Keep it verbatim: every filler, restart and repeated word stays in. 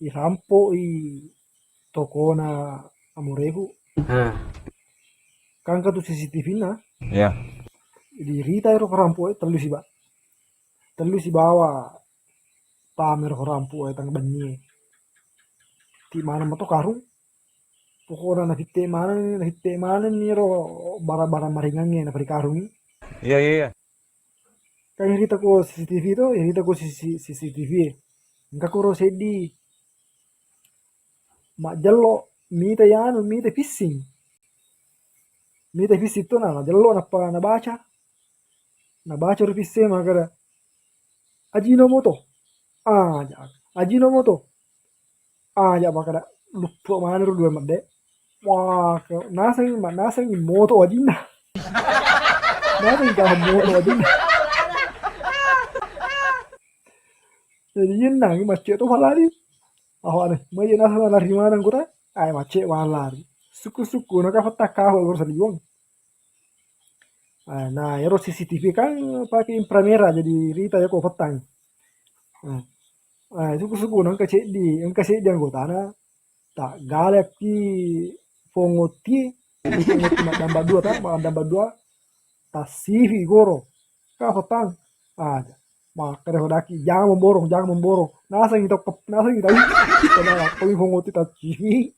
Irampoi tokona amureku. Kan engka tu C C T V na. Iya. Jadi rita ero karampoe tellu siba. Tellu sibawa pamero karampoe tang bennie. Ti maneng mato karung. Pokona nafitte maneng, nafitte maneng ero barang-barang maringangnge naparikarungi. Iya, iya, iya. Kan irita ko C C T V to, irita ko C C, C C T V. Engka koro seddi majjello mita yanu, mita fishing. Mita fishing to na, najello nappa nabaca. Nabaca ro fishing makkeda, "Ajinomoto." Ah, ja. "Ajinomoto." Ah, ja makkeda, luppu maneng ro dua medde. Wah, ke-, naseng, ma-, naseng moto ajinna. Naseng ka moto ajinna. Jadi yennang macce to malari. Aho ane, mai naseng lari maneng kota. Ai macce malari. Suku-suku na ka fatta ka ho loro saliwang. Ah, nah, ero C C T V kan pakai inframerah jadi rita ya ko fettang. Ah, ah, suku-suku na engka ceddi, engka ceddi anggotana. Taggalekki fongoti, fongoti maddamba dua ta, maddamba dua, tasifi goro. Ka fettang. Ah, makkeda hodaki, "Jangan memborong, jangan memborong." Nasengi tau, nasengi tau. Kena koi fongoti tasifi.